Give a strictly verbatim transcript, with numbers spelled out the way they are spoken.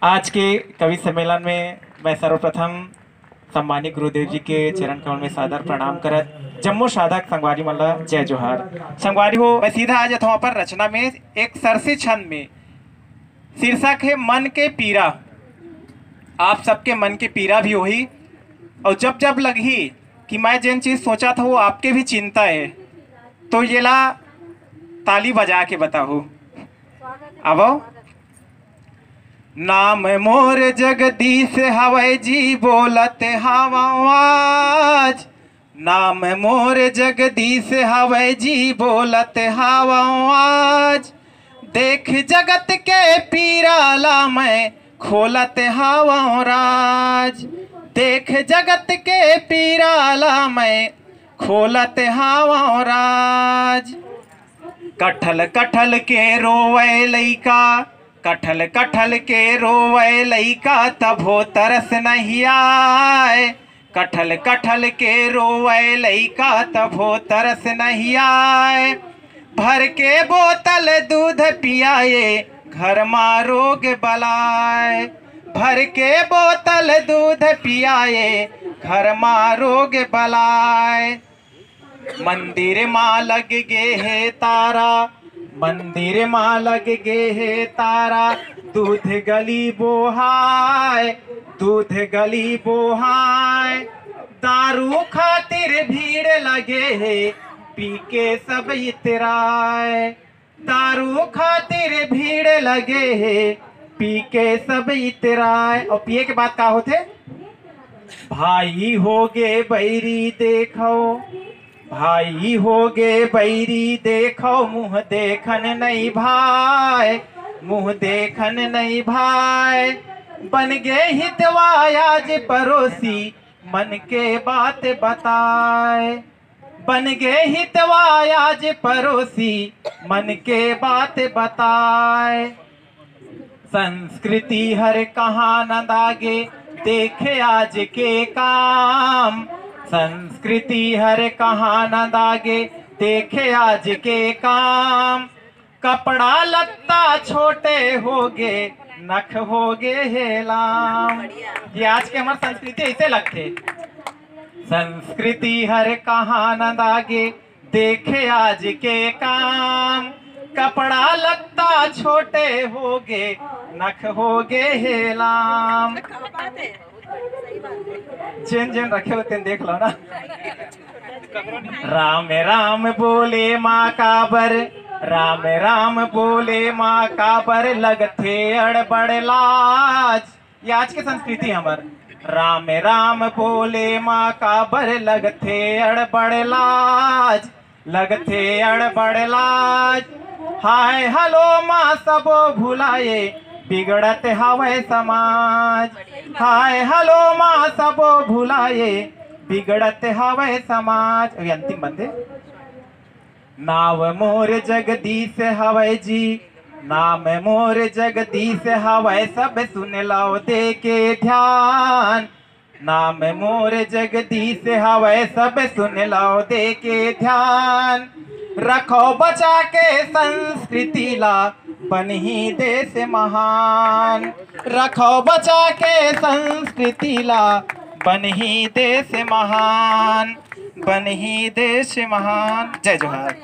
आज के कवि सम्मेलन में मैं सर्वप्रथम सम्मानित गुरुदेव जी के चरण कमल में सादर प्रणाम करत जम्मो साधक संगवारी मन ला जय जोहार। संगवारी हो, मैं सीधा आ जाता हूँ अपन रचना में। एक सरसी छंद में शीर्षक है मन के पीरा। आप सबके मन के पीरा भी होही, और जब जब लगही कि मैं जेन चीज सोचा था वो आपके भी चिंता है, तो ये ला ताली बजा के बताओ। आवो। नाम मोर जगदीश हवय जी, बोलत हावं आज। नाम मोर जगदीश हवय जी, बोलत हावं आज। देख जगत के पीरा ला मैं खोलत हावं राज। देख जगत के पीरा ला मैं खोलत हावं राज। कठल कठल के रोवय लइका, कठल कठल के रोवय लइका, तभो तरस नहीं आय। कठल कठल के रोवय लइका, तभो तरस नहीं आय। भर के बोतल दूध पियाए, घर मा रोग बलाय। भर के बोतल दूध पियाए, घर मा रोग बलाय। मंदिर मा लग गे हे तारा, मंदिर मा लग गे हे तारा, दूध गली बोहाय, दूध गली बोहाय। दारू खातिर भीड़ लगे हे, पी के सब इतराय। दारू खातिर भीड़ लगे हे, पी के सब इतराय। और पिए के बाद का होथे? भाई होगे बैरी देखो, भाई होगे बैरी देखो, मुंह देखन नहीं भाय, मुंह देखन नहीं भाय। बन गे हितवा आज परोसी, मन के बात बताय। बन गे हितवा आज परोसी, मन के बात बताय। संस्कृति हर कहाँ नंदागे, देखे आज के काम। संस्कृति हर कहाँ नंदागे, देखे आज के काम। कपड़ा लत्ता छोटे होगे, नख होगे हे लाम। ये आज के हमर संस्कृति ऐसे लगथे। संस्कृति हर कहाँ नंदागे, देखे आज के काम। कपड़ा लत्ता छोटे होगे, नख होगे हे लाम। जेन जेन रखे होते देख लो ना। राम राम बोले माँ काबर, राम राम बोले माँ काबर, लगथे अड़बड़ लाज। ये आज के संस्कृति हमर। राम राम बोले माँ काबर, लगथे अड़बड़ लाज, लगथे अड़बड़ लाज। हाय हलो माँ सबो भुलाए, बिगड़त हवय समाज। हाय हलो माँ सबो भुलाए, बिगड़त हवय समाज। अभी अंतिम बंदे। नाव मोर जगदीश हवय जी, नाम मोर जगदीश हवय, सब सुन लव दे के ध्यान। नाम मोर जगदीश हवय, सब सुन लव दे के ध्यान। रखव बचा के संस्कृति ला, बनही देश महान। रखव बचा के संस्कृति ला, बनही देश महान, बनही देश महान। जय जोहार।